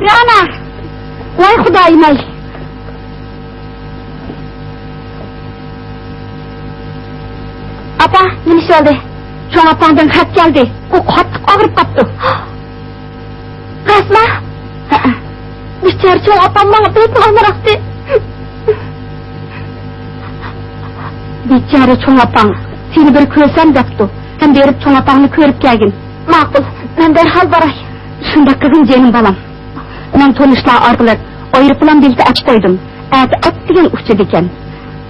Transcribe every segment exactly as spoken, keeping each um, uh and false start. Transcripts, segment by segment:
رەنا! ۋاي خۇدايىم-ئاي! ئاپا، نېمە ئىش بولدى؟ چوڭ ئاپاڭدىن خەت كەلدى. ئۇ قاتتىق ئاغرىپ قاپتۇ. راستما؟ ھەئە. بىچارە چوڭ ئاپام ماڭا بەكمۇ ئامراقتى. بىچارە چوڭ ئاپاڭ سېنى بىر كۆرسەم دەپتۇ. سەن بېرىپ چوڭ ئاپاڭنى كۆرۈپ كەلگىن. ماقۇل، مەن دەرھال باراي. شۇنداق قىلغىن جېنىم بالام. مەن تونۇشلار ئارقىلىق ئايروپىلان بېلىتى ئەپ قويدۇم. ئەتە ئەتىگەن ئۇچىدىكەن.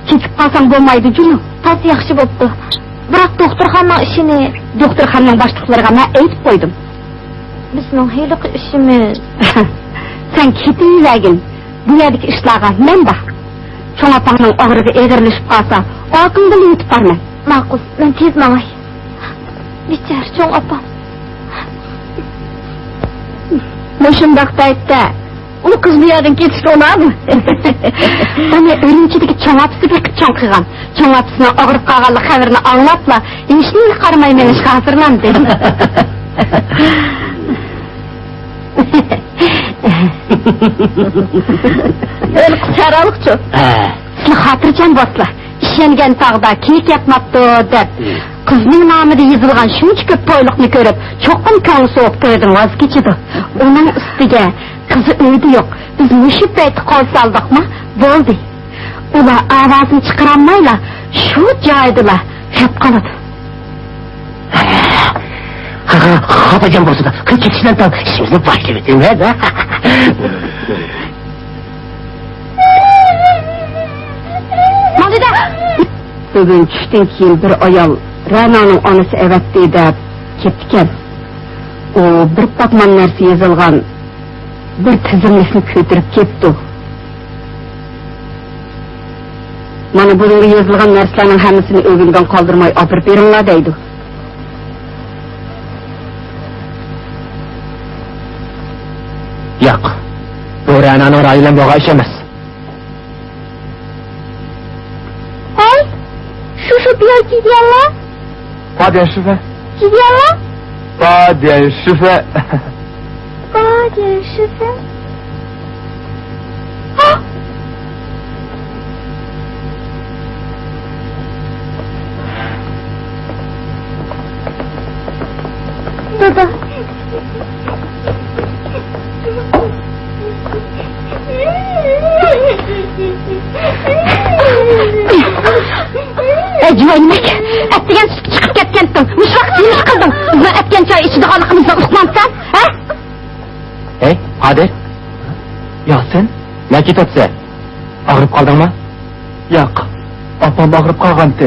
كېچىكىپ قالساڭ بولمايدۇ جۇمۇ. تازا ياخشى بوپتۇ. بىراق دوختۇرخانىنىڭ ئىشىنى. دوختۇرخانىنىڭ باشلىقلىرىغا مەن ئېيتىپ قويدۇم. بىزنىڭ ھېلىقى ئىشىمىز. سەن كېتىۋەرگىن. بۇ يەردىكى ئىشلارغا مەن بار. چوڭ ئاپاڭنىڭ ئاغرىقى ئېغىرلىشىپ قالسا، ئاكىڭ بىلەن يېتىپ بارىمەن. ماقۇل، مەن تېز ماڭاي. بىچارە چوڭ ئاپام. مۇشۇنداق پەيتتە ئۇ قىز بۇ يەردىن كېتىشكە ئۇنامدۇ؟ ئۇنى ئۈرۈمچىدىكى چوڭ ئاپىسى بېقىپ چوڭ قىلغان. چوڭ ئاپىسىنىڭ ئاغرىپ قالغانلىقى خەۋىرىنى ئاڭلاپلا، ھېچنېمىگە قارىماي مېڭىشقا ھازىرلاندى. ھېلىقى سەرالىقچۇ؟ ھە. سىلى خاتىرجەم بولسىلا، ئىشەنگەن تاغدا كېيىك ياتماپتۇ دەپ، قىزنىڭ نامىدا يېزىلغان شۇنچە كۆپ تويلۇقنى كۆرۈپ، چوقۇم كۆڭلى سوۋۇپ تويدىن ۋاز كېچىدۇ. ئۇنىڭ ئۈستىگە قىزى ئۆيدە يوق. بىز مۇشۇ پەيتتە قول سالدۇقمۇ، بولدى. ئۇلار ئاۋازىنى چىقىرالمايلا، شۇ جايىدىلا يەپ قالىدۇ. خاپىرجەم بولسىلا، كېتىشتىن تاڭ ئىشىمىزنى باشلىۋېتىمىز. بۈگۈن چۈشتىن كېيىن بىر ئايال رەنانىڭ ئانىسى ئەۋەتتى دەپ كەپتىكەن. ئۇ بىر پاكمان نەرسە يېزىلغان بىر تىزىملىكنى كۆتۈرۈپ كەپتۇ. مانا بۇنىڭغا يېزىلغان نەرسىلەرنىڭ ھەممىسىنى ئۆگۈنگەن قالدۇرماي ئاپىرىپ بېرىڭلار دەيدۇ. ياق، بۇ رەنانىڭ رايى بىلەن بولغان ئىش ئەمەس. ھەي، شۇ شوپۇر كىيگەنلەر؟ 八点十分. كىيگەنلەر؟ 八点十分. 八点十分. ھا! دادا. ئەي جۇۋايىنەك، ئەتىگەن سۈتكە چىقىپ كەتكەنتىڭ، مۇشۇ ۋاقىت نېمە ئىش قىلدىڭ؟ بىزنىڭ ئەتكەن چاي ئىچىدىغانلىقىمىزنى ئۇقمامسەن، ھە؟ ھەي، قادىر. ياسىن، نەگە كېتەتسەن؟ ئاغرىپ قالدىڭمۇ؟ ياق، ئاپام ئاغرىپ قالغانتى.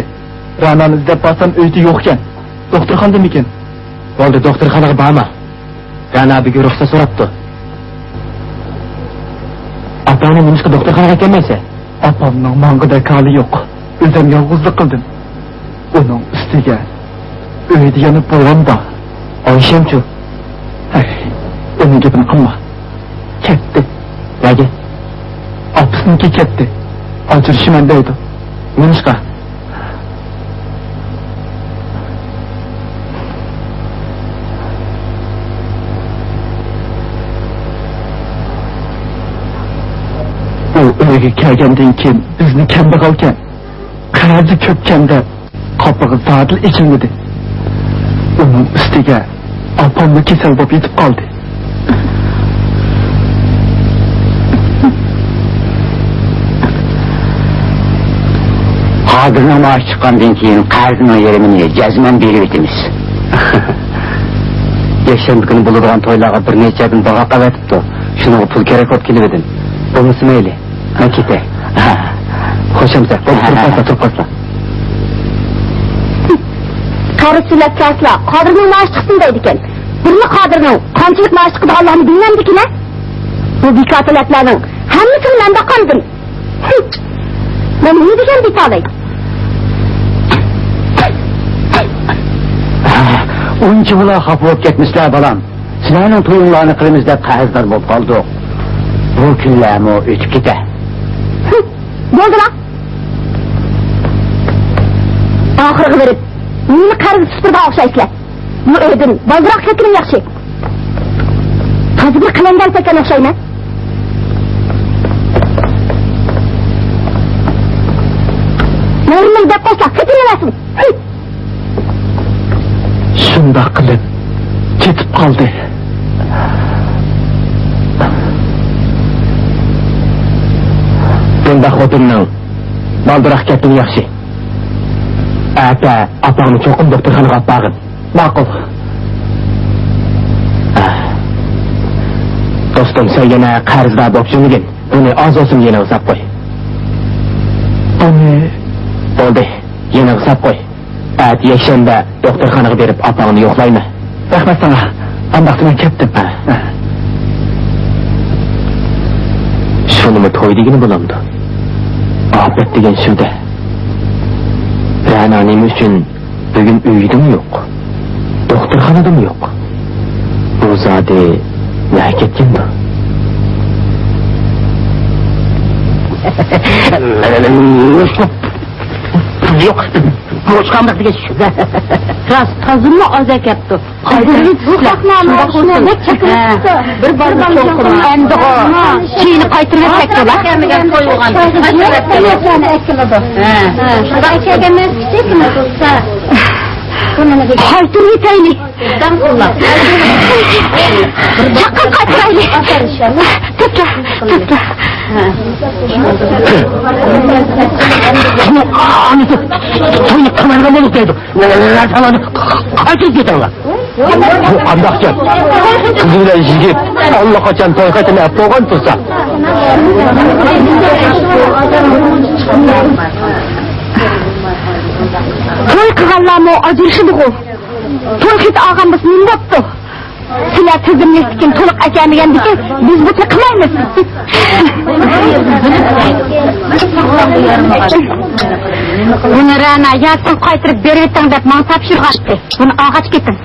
رەنانى ئىزدەپ بارسام ئۆيدە يوقكەن. دوختۇرخانىدىمىكىن؟ بولدى، دوختۇرخانىغا بارما. رەنا بۈگۈن رۇخسەت سوراپتۇ. ئاپاڭنى نېمىشقا دوختۇرخانىغا ئەكەلمەيسەن؟ ئاپامنىڭ ماڭغۇدەك ھالى يوق. ئۆزۈم يالغۇزلۇق قىلدىم. ئۇنىڭ ئۈستىگە ئۆيدە يەنە بوۋام بار. ئايشەمچۇ؟ ھەي، ئۇنىڭ گېپىنى قىلما. كەتتى. نەگە؟ ئاپىسىنىڭكى كەتتى. ئاجرىشىمەن دەيدۇ. نېمىشقا؟ ئۇ ئۆيگە كەلگەندىن كېيىن بىزنى كەمبەغەلكەن، قەرزى كۆپكەن دەپ قاپىقى زادىلا ئېچىلمىدى. ئۇنىڭ ئۈستىگە ئاپاممۇ كېسەل بولۇپ يېتىپ قالدى. قادىرنىڭ مائاشى چىققاندىن كېيىن قەرزنىڭ يېرىمىنى جەزمەن بېرىۋېتىمىز. يەكشەنبە كۈنى بولىدىغان تويلارغا بىر نەچچە يەردىن باغاق ئەۋەتىپتۇ. شۇنىڭغا پۇل كېرەك بولۇپ كېلىۋىدىم. بولمىسا مەيلى. مەن كېتەي. ھە. خوش ئامسا. بولدى، تۇرۇپ قالسا، تۇرۇپ قالسا. قەرز سۆزلەپ كەلسىلا، قادىرنىڭ مائاشى چىقسۇن دەيدىكەن. بىرلا قادىرنىڭ قانچىلىك مائاش چىقىدىغانلىقىنى بىلمەمدىكىنە. بۇ بىكار تەلەپلەرنىڭ ھەممىسىنى مەن باقامدىم. مەن نېمە دېگەن بىتالەي؟ ئۇنچىۋالا خاپا بولۇپ كەتمىسىلە، بالام. سىلەرنىڭ تويۇڭلارنى قىلىمىز دەپ قەرزدار بولۇپ قالدۇق. بۇ كۈنلەرمۇ ئۆتۈپ كېتە. بولدىلا. ئاخىرىغا بېرىپ، مېنى قەرزگە تۇتتۇرىدىغان ئوخشايسىلەر. بۇ ئۆيدىن بالدۇراق كەتكىنىم ياخشى. قازا بىر قەلەندەر سەكەن ئوخشايمەن. نېمىنى دەپ قويسا، كېتىۋەرسۇن. شۇنداق قىلىپ كېتىپ قالدى. بۇنداق خوتۇننىڭ بالدۇرراق كەتكىنى ياخشى. ئەتە ئاپاڭنى چوقۇم دوختۇرخانىغا ئاپارغىن. ماقۇل. دوستۇم، سەن يەنە قەرزدار بولۇپ يۈرمىگىن. بۇنى ئاز بولسىمۇ يېنىڭغا ساپ قوي. بۇنى. بولدى، يېنىڭغا ساپ قوي. ئەتە يەكشەنبە دوختۇرخانىغا بېرىپ ئاپاڭنى يوقلايمەن. رەھمەت ساڭا. ئانداقتا مەن كەتتىم. ھە. شۇنىمۇ توي دېگىلى بولامدۇ؟ ئاپەت دېگەن شۇ-دە. رەنا نېمە ئۈچۈن بۈگۈن ئۆيىدىمۇ يوق، دوختۇرخانىدىمۇ يوق. بۇ زادى نەگە كەتكەندۇ؟ يوق، بۇ قانداق دېگەن شۇ. راست، تازىمۇ ئاز ئەكەپتۇ. قايتۇرۇپ بۇ ساخنامۇ شۇنداق بولسۇن. بىر بالىنى چوڭقۇرما. ئەمدىغۇ كېيىن قايتۇرۇپ ئەكەپتۇ. قايتۇرۇپ ئەكەپتۇ. چاققان قايتۇرايلى. تېزلا، تېزلا. توينى قىلمايدىغان بولدۇق دەيدۇ. قايتۇرۇپ كېتىڭلار. بۇ قانداق گەپ؟ قىز بىلەن يىگىت ئاللىقاچان توي خېتىنى ئەپ بولغان تۇرسا. توي قىلغانلارمۇ ئاجرىشىدىغۇ. توي خېتى ئالغان بولسا نېمە بوپتۇ؟ سىلەر تىزىملىكتىكىنى تولۇق ئەكەلمىگەندىكىن، بىز بۇ قىلمايمىز. بۇنى رەنا يا سەن قايتۇرۇپ بېرىۋېتىڭ دەپ ماڭا تاپشۇرغانتى. بۇنى ئالغاچ كېتىڭ.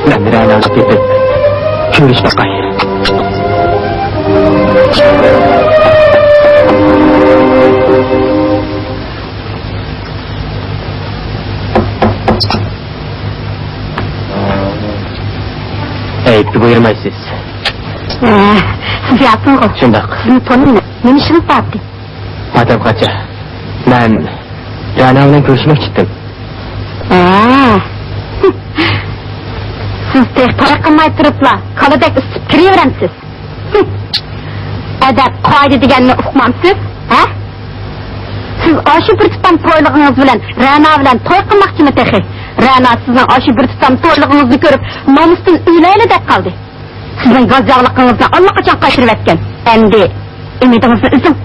مەن رەناغا كېتىپ كۆرۈشۈپ باقاي. ئەيىبكە بۇيرۇمايسىز. ئە، سىز ياسىنغۇ؟ شۇنداق. سىزنى تونۇيمەن. نېمە ئىشىڭىز بار ئىدى؟ ئادەم قاچا. مەن رەنا بىلەن كۆرۈشمەكچى ئىدىم. ئە. سىز تېخى توي قىلماي تۇرۇپلا كالىدەك ئىسسىپ كىرىۋېرەمسىز؟ ئەدەپ، قائىدە دېگەننى ئۇقمامسىز، ھە؟ سىز ئاشۇ بىر تۇتام تويلۇقىڭىز بىلەن رەنا بىلەن توي قىلماقچىمۇ تېخى؟ رەنا سىزنىڭ ئاشۇ بىر تۇتام تويلۇقىڭىزنى كۆرۈپ، نومۇستىن ئۆلەيلى دەپ قالدى. سىزنىڭ گاز ياغلىقىڭىزنى ئاللىقاچان قايتۇرۇۋەتكەن. ئەمدى ئۈمىدىڭىزنى ئۈزۈڭ.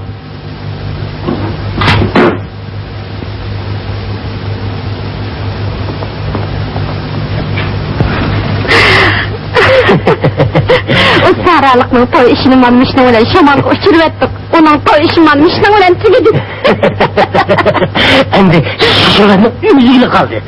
ئۇ سارالىقنىڭ توي ئىشىنى مانا مۇشۇنىڭ بىلەن شامالغا ئۇچۇرۇۋەتتۇق. ئۇنىڭ توي ئىشى مانا مۇشۇنىڭ بىلەن تۈگىدى. ئەمدى شۇلارنىڭ ئۆزىگىلا قالدى.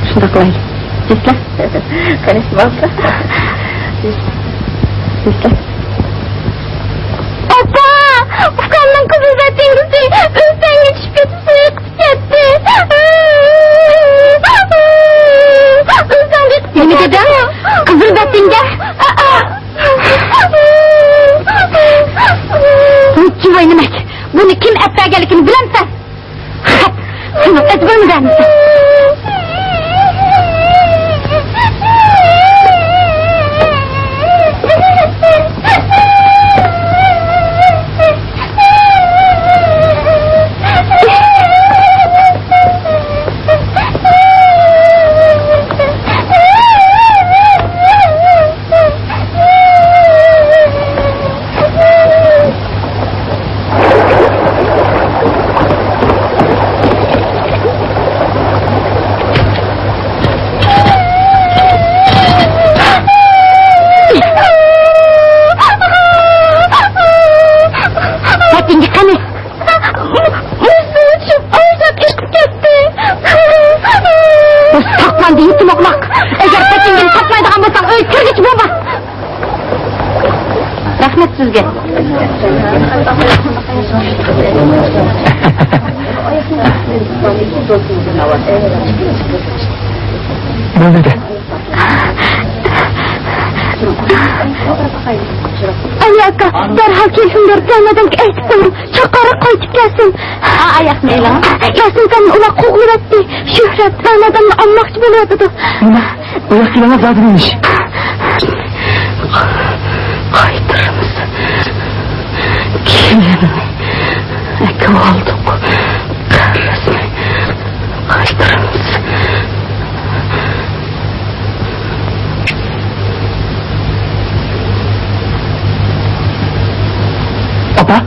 شۇنداق قىلايلى. ئاپا! ئۇكامنىڭ قىزىل بەتىڭگىسى ئۆستەڭگە چۈشۈپ كېتىپ سۇيۇقىسى كەتتى. نېمە دېدىڭ؟ قىزىل بەتىڭگە؟ نېچچە ۋاي نېمەك! بۇنى كىم ئەپ بەرگەنلىكىنى بىلەمسەن؟ سېنىڭ ئەتىۋەرمىگەنمىسەن؟ سىزگە. بولدى. ئەلى ئاكا، دەرھال كېلسۇن بېرىپ، دەم ئادەمگە ئېيتىپ قويۇڭ، چاققانراق قايتىپ كەلسۇن. ھە، ئاياقنى ئېلىڭ. ياسىن ئاكامنى ئۇلار قوغلىۋەتتى. شۆھرەت، دەم ئادەمنى ئالماقچى بولۇۋاتىدۇ. نېمە؟ ئۇ ياق كېلىڭىز، ھازىر نېمە ئىش؟ قايتۇرىمىز. كېلىننى ئەكىۋالدۇق. قەرزنى قايتۇرىمىز. ئاپا!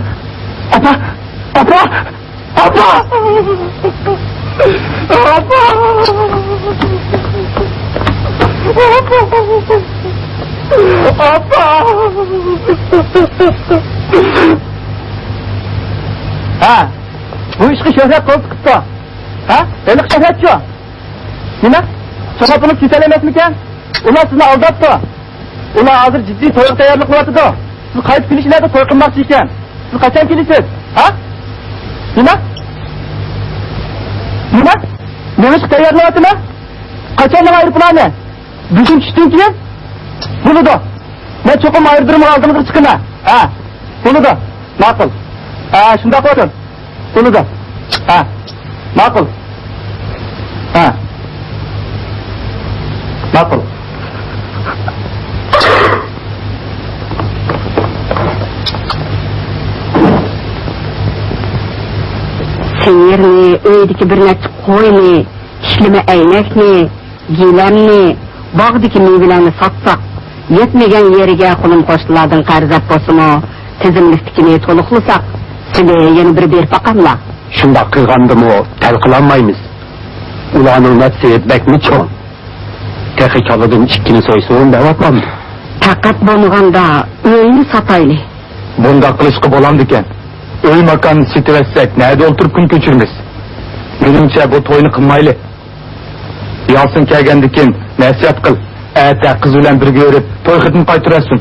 ئاپا! ئاپا! ئاپا! ئاپا! ئاپا! ھە، بۇ ئىشقا شۆھرەت قول تىقىپتۇ. ھە؟ ھېلىقى شۆھرەتچۇ؟ نېمە؟ چوڭ ئاپىڭىز كېسەل ئەمەسمىكەن؟ ئۇلار سىزنى ئالداپتۇ. ئۇلار ھازىر جىددىي تويغا تەييارلىق قىلىۋاتىدۇ. سىز قايتىپ كېلىش يەردە توي قىلماقچى ئىكەن. سىز قاچان كېلىسىز؟ ھە؟ نېمە؟ نېمە؟ مېڭىشقا تەييارلىنىۋاتىمەن. قاچاننىڭ ئايروپىلانى؟ بۈگۈن چۈشتىن كېيىن؟ بولىدۇ. مەن چوقۇم ئايرودرومغا ئالدىڭىزغا چىقىمەن. ھە. بولىدۇ. ماقۇل. ھە، شۇنداق بولسۇن. بولىدۇ. ھە. ماقۇل. ھە. ماقۇل. سىيىرنى، ئۆيدىكى بىر نەچچە قوينى، ئىشلىمە ئەينەكنى، گىلەمنى، باغدىكى مېۋىلەرنى ساتساق، يەتمىگەن يېرىگە قولۇم-قوشنىلاردىن قەرز ئەپ بولسىمۇ، تىزىملىكتىكىنى تولۇقلىساق، سىلى يەنە بىر بېرىپ باقاملا؟ شۇنداق قىلغاندىمۇ تەل قىلالمايمىز. ئۇلارنىڭ نەپسى بەكمۇ چوڭ. تېخى كالىدىن ئىككىنى سويسۇن دەۋاتامدۇ؟ تاقەت بولمىغاندا ئۆينى ساتايلى. بۇنداق قىلىشقا بولامدىكەن؟ ئۆي-ماكاننى سېتىۋەتسەك، نەدە ئولتۇرۇپ كۈن كۆچۈرىمىز؟ مېنىڭچە، بۇ توينى قىلمايلى. ياسىن كەلگەندىن كېيىن نەسىھەت قىل، ئەتە قىز بىلەن بىرگە يۈرۈپ توي خېتىنى قايتۇرۇۋەتسۇن.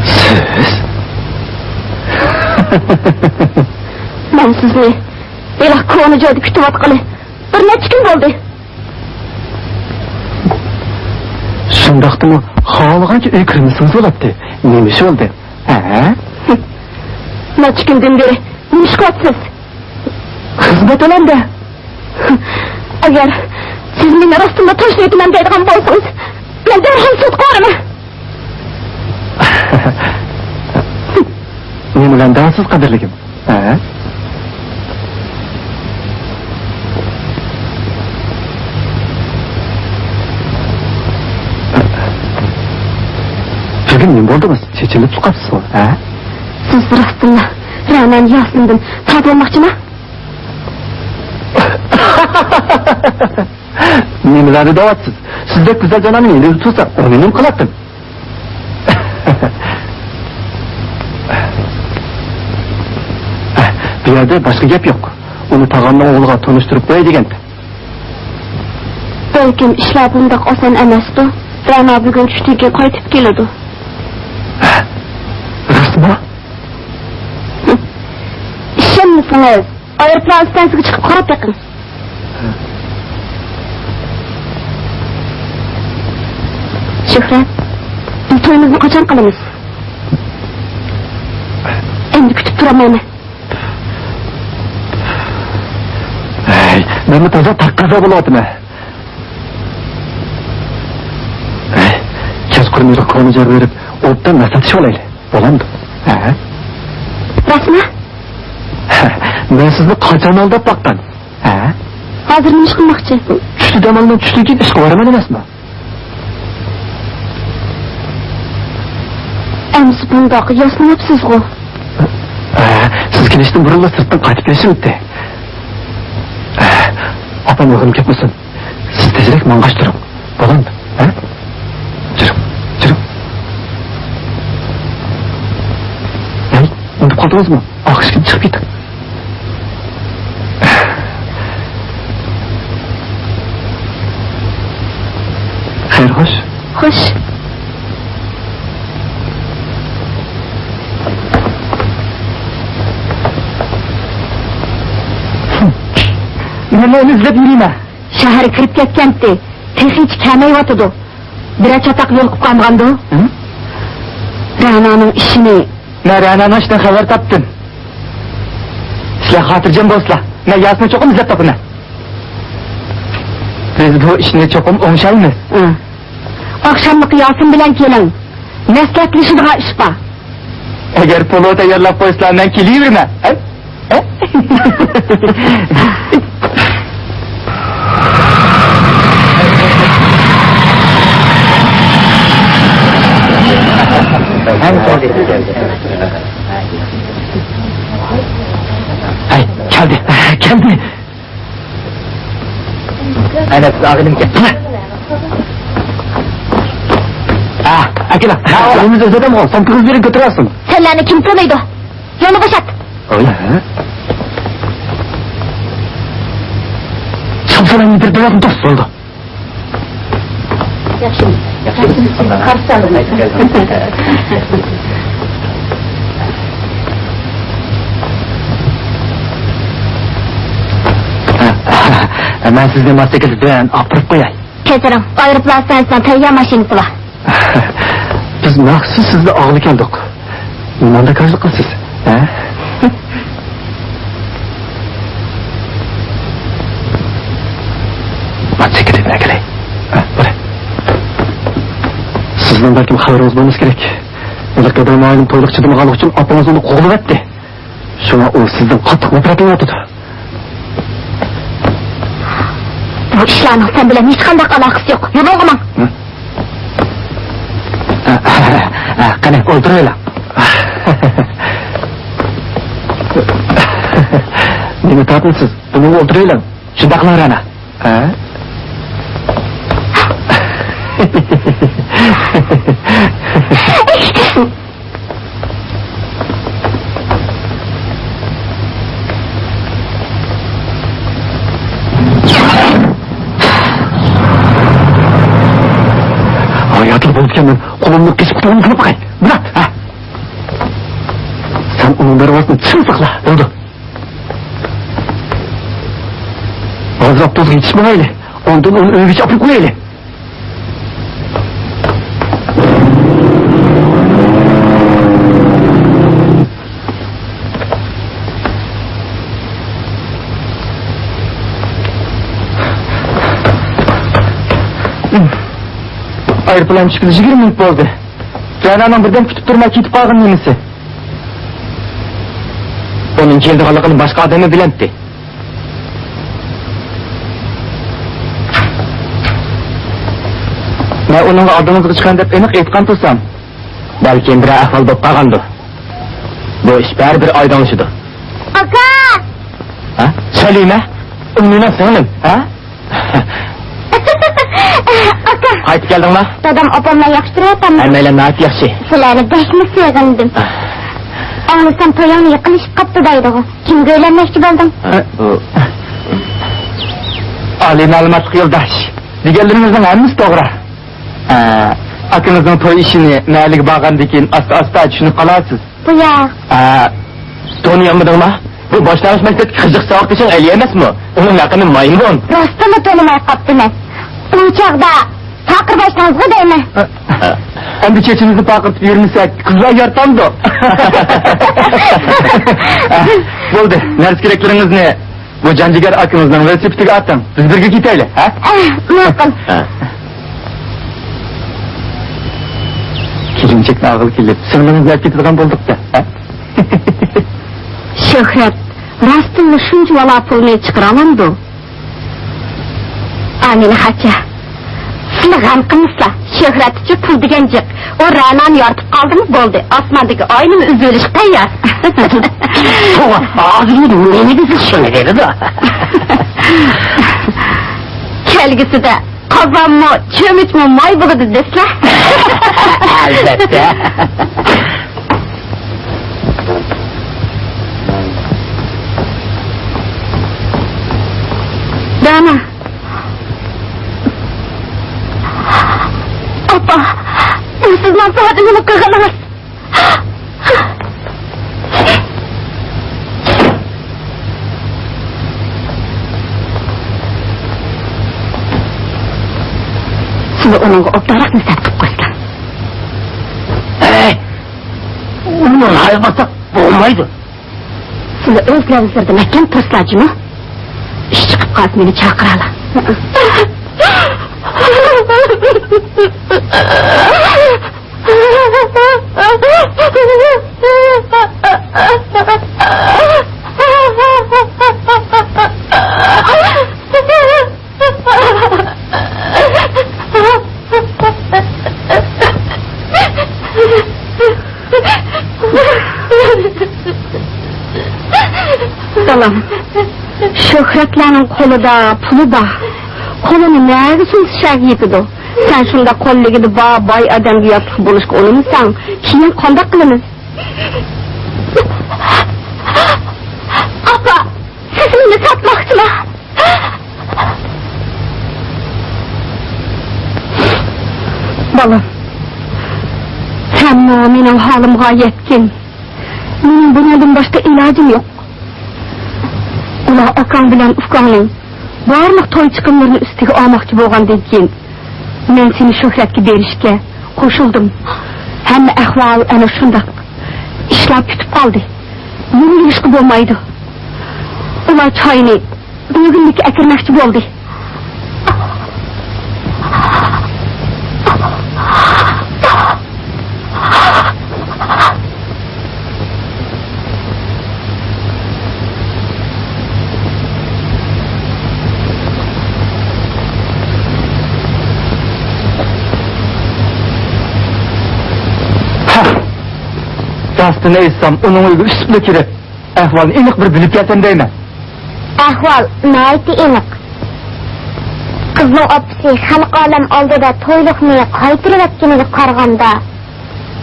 سىز؟ مەن سىزنى ھېلىقى كونا جايدا كۈتۈۋاتقىلى بىر نەچچە كۈن بولدى. شۇنداقتىمۇ خالىغانچە ئۆيگە كىرمىسىڭىز بولاتتى. نېمە ئىش بولدى؟ ھە؟ نەچچە كۈندىن بېرى نېمە ئىش قىلىۋاتىسىز؟ خىزمەت ئەمەسمۇ. ئەگەر سىز مېنى راستتىنلا تاشلىۋېتىمەن دەيدىغان بولسىڭىز، مەن دەرھال سوتقا بارىمەن. نېمە بىلەن دەۋاتىسىز، قەدىرلىكىم؟ ھە؟ بۈگۈن نېمە بولدىڭىز؟ چېچىلىپ قاپسىزغۇ، ھە؟ سىز راستتىنلا رەنانى ياسىندىن تارتىۋالماقچىما؟ نېمىلەرنى دەۋاتىسىز؟ سىزدەك گۈزەل جاناننى يېنىمدا تۇرسا، ئۇنى نېمە قىلاتتىم؟ بۇ يەردە باشقا گەپ يوق. ئۇنى تاغامنىڭ ئوغلىغا تونۇشتۇرۇپ قوياي دېگەنتىم. بەلكىم ئىشلار بۇنداق ئاسان ئەمەستۇ. رەنا بۈگۈن چۈشتىن كېيىن قايتىپ كېلىدۇ. راستمۇ؟ ئىشەنمىسىڭىز، ئايروپىلان ئىستانسىسىغا چىقىپ قاراپ بېقىڭ. شۆھرەت، بىز تويىمىزنى قاچان قىلىمىز؟ ئەمدى كۈتۈپ تۇرالمايمەن. ھەي، مەنمۇ تازا تەقەززا بولۇۋاتىمەن. ھەي، كەچقۇرۇن ھېلىقى كونا جايغا بېرىپ، ئوبدان نەسىھەتلىشىۋالايلى. بولامدۇ؟ ھە؟ راستمۇ؟ مەن سىزنى قاچان ئالداپ باققان؟ ھە؟ ھازىر نېمە ئىش قىلماقچى؟ چۈشتە دەم ئالىمەن، چۈشتىن كېيىن ئىشقا بارىمەن ئەمەسمۇ؟ ئەمىسە بۇنداق ياسىنىۋاپسىزغۇ؟ ھە، سىز كېلىشتىن بۇرۇنلا سىرتتىن قايتىپ كېلىشىم ئىدى. ئاپام ئۆغلۈم كەتمىسۇن. سىز تېزرەك ماڭغاچ تۇرۇڭ. بولامدۇ؟ ھە؟ جۈرۈڭ، جۈرۈڭ. ھەي، ئۇنتۇپ قالدىڭىزمۇ؟ ئاخشىمى چىقىپ كېتىڭ. خوش. مەن ئۇنى ئىزدەپ يۈرىمەن. شەھەرگە كىرىپ كەتكەنتى. تېخىچە كەلمەيۋاتىدۇ. بىرەر چاتاق يولۇقۇپ قالمىغاندۇ؟ ھە؟ رەنانىڭ ئىشىنى. مەن رەنانىڭ ئىشىدىن خەۋەر تاپتىم. سىلەر خاتىرجەم بولسىلا، مەن ياسىننى چوقۇم ئىزدەپ تاپىمەن. بىز بۇ ئىشنى چوقۇم ئوڭشايمىز. ھە. ئاخشاملىقى ياسىن بىلەن كېلىڭ. مەسلىھەتلىشىدىغان ئىش بار. ئەگەر پولۇ تەييارلاپ قويسىلا، مەن كېلىۋېرىمەن. ھە؟ ھە؟ ھەي، كەلدى، كەلدى. ئەنە، سىز ئاغىنىم ئىكەن. ھە، ئەكېلىڭ. ھە، ئۆيىمىزدە ئۆز ئادەمغۇ، سومكىڭىزنى بېرىپ كۆتۈرەلسىڭ. سەنلەرنى كىم تونۇيدۇ؟ يولنى بوشات. ئاي، ھە؟ ساپ سالام يېتىرىپ بېرىڭ، دوست بولدى. ياخشى. ياخشى. قارشى ئالىمىز. مەن سىزنى ماتوسىكلىت بىلەن ئاپىرىپ قوياي. كەچۈرۈڭ، ئايروپىلان ئىستانسىسىنىڭ تەييار ماشىنىسى بار. بىز مەخسۇس سىزنى ئاغىلى كەلدۇق. نېمانداق كارچىلىق قىلىسىز، ھە؟ ماتوسىكلىت ئەكېلەي. ھە، بولدى. سىزنىڭ بەلكىم خەۋىرىڭىز بولمىسا كېرەك. ھېلىقى دادام ئايالىم تويلۇق چىدىمىغانلىقى ئۈچۈن ئاپىڭىز ئۇنى قوغلىۋەتتى. شۇڭا ئۇ سىزدىن قاتتىق نەپرەتلىنىۋاتىدۇ. بۇ ئىشلارنىڭ سەن بىلەن ھېچقانداق ئالاقىسى يوق. يولۇڭغا ماڭ. ھە؟ ھە، قېنى، ئولتۇرۇۋېلىڭ. نېمە تارتىنىسىز؟ بۇنىڭغا ئولتۇرۇۋېلىڭ. شۇنداقلا، رەنا. ھە؟ ھاياتلىق بولىدىكەن، مەن قولۇمنى قىسىپ قۇتۇلغۇم كېلىپ قاي. بىراق، ھە؟ سەن ئۇنىڭ دەرۋازىسىنى چىڭ ساقلا. بولدى. ھازىر ئاپتوبۇسقا يېتىشمىگەيلى. ئاندىن ئۇنى ئۆيگىچە ئاپىرىپ قويايلى. ئايروپىلان چۈشكىلى يىگىرمە مىنۇت بولدى. رەنانىڭ بىردەم كۈتۈپ تۇرماي كېتىپ قالغىنى نېمىسى؟ ئۇنىڭ كېلىدىغانلىقىنى باشقا ئادەممۇ بىلەمتى. مەن ئۇنىڭغا ئالدىڭىزغا چىقىڭ دەپ ئېنىق ئېيتقان تۇرسام، بەلكىم بىرەر ئەھۋال بولۇپ قالغاندۇ. بۇ ئىش بەرىبىر ئايدىڭلىشىدۇ. ئاكا! ھە؟ سەلىمە؟ ئۇ مېنىڭ سىڭلىم، ھە؟ ئاكا! قايتىپ كەلدىڭما؟ دادام ئاپام بىلەن ياخشى تۇرۇۋاتامدۇ؟ ھەممەيلەن ناھايىتى ياخشى. سىلەرنى بەكمۇ سېغىندىم. ئاڭلىسام تويۇڭنى يېقىنلىشىپ قاپتۇ دەيدىغۇ. كىمگە ئۆيلەنمەكچى بولدۇڭ؟ ھە، ئۇ. ئالىي مەلۇماتلىق يولداش. دېگەنلىرىڭىزنىڭ ھەممىسى توغرا. ئە، ئاكىڭىزنىڭ توي ئىشىنى مەھەللىگە بارغاندىن كېيىن ئاستا-ئاستا چۈشىنىپ قالارسىز. بۇ ياق. ئە، تونۇيالمىدىڭما؟ بۇ باشلانغۇچ مەكتەپتىكى قىزىق ساۋاقدىشىڭ ئەلى ئەمەسمۇ؟ ئۇنىڭ لەقىمى مايمۇن. راستىنلا تونۇماي قاپتىمەن. ئۇ چاغدا پاقىر باشلاڭىزغۇ دەيمەن. ئە، ئەمدى چېچىمىزنى پارقىرىتىپ يۈرمىسەك، قىزلار يارىتامدۇ؟ بولدى، نەرسە-كېرەكلىرىڭىزنى بۇ جان-جىگەر ئاكىڭىزنىڭ ۋېلىسىپىتىگە ئاتىڭ. بىز بىرگە كېتەيلى، ھە؟ ئە، ماقۇل. ھە. كېلىنچەكنى ئالغىلى كېلىپ، سىڭلىڭىزنى ئەپ كېتىدىغان بولدۇق-دە، ھە؟ شۆھرەت راستتىنلا شۇنچە ۋالا پۇلنى چىقىرالامدۇ؟ ئامىنە خاچا، سىلى غەم قىلمىسىلا، شۆھرەتچە پۇل دېگەن جىق. ئۇ رەنانى يارىتىپ قالدىمۇ بولدى، ئاسماندىكى ئاينىمۇ ئۈزۈۋېلىشقا تەييار. توغرا، ھازىر نېمە دېسە شۇنى دەيدۇ. كەلگۈسىدە قازانمۇ، چۆمۈچمۇ ماي بولىدۇ دەسلە. ئەلۋەتتە. دانا. ئاپا. ساۋاتنى نېمە قىلغىنىڭىز؟ سىلى ئۇنىڭغا ئوبدانراق نەسىھەت قىلىپ قويسىلا. ھەي! ئۇنى ھايماساق بولمايدۇ. سىلى ئۆز لەۋزلىرىدە مەھكەم تۇرسىلا جۇمۇ. ئىش چىقىپ قالسا مېنى چاقىرالا. بالام، شۆھرەتلەرنىڭ قولىدا پۇلى بار. قولىنى نەگە سۇنسا شەگە يېتىدۇ. سەن شۇنداق قوللىقىدا بار باي ئادەمگە ياتلىق بولۇشقا ئۇنىمىساڭ، كېيىن قانداق قىلىمىز؟ ئاپا، سىز مېنى ساتماقچىما؟ بالام، سەنمۇ مېنىڭ ھالىمغا يەتكىن. مېنىڭ بۇنىڭدىن باشقا ئىلاجىم يوق. ئۇلار ئاكاڭ بىلەن ئۇكاڭنىڭ بارلىق توي چىقىملىرىنى ئۈستىگە ئالماقچى بولغاندىن كېيىن، مەن سېنى شۆھرەتكە بېرىشكە قوشۇلدۇم. ھەممە ئەھۋال ئەنە شۇنداق. ئىشلار پۈتۈپ قالدى. يېنىۋېلىشقا بولمايدۇ. ئۇلار چاينى بۈگۈنلۈككە ئەكىرمەكچى بولدى. راستىنى ئېيتسام، ئۇنىڭ ئۆيىگە ئۈسۈپلا كىرىپ، ئەھۋالنى ئېنىق بىر بىلىپ كەلسەم دەيمەن. ئەھۋال ناھايىتى ئېنىق. قىزنىڭ ئاپىسى خەلق ئالەم ئالدىدا تويلۇقنى قايتۇرۇۋەتكىنىگە قارىغاندا،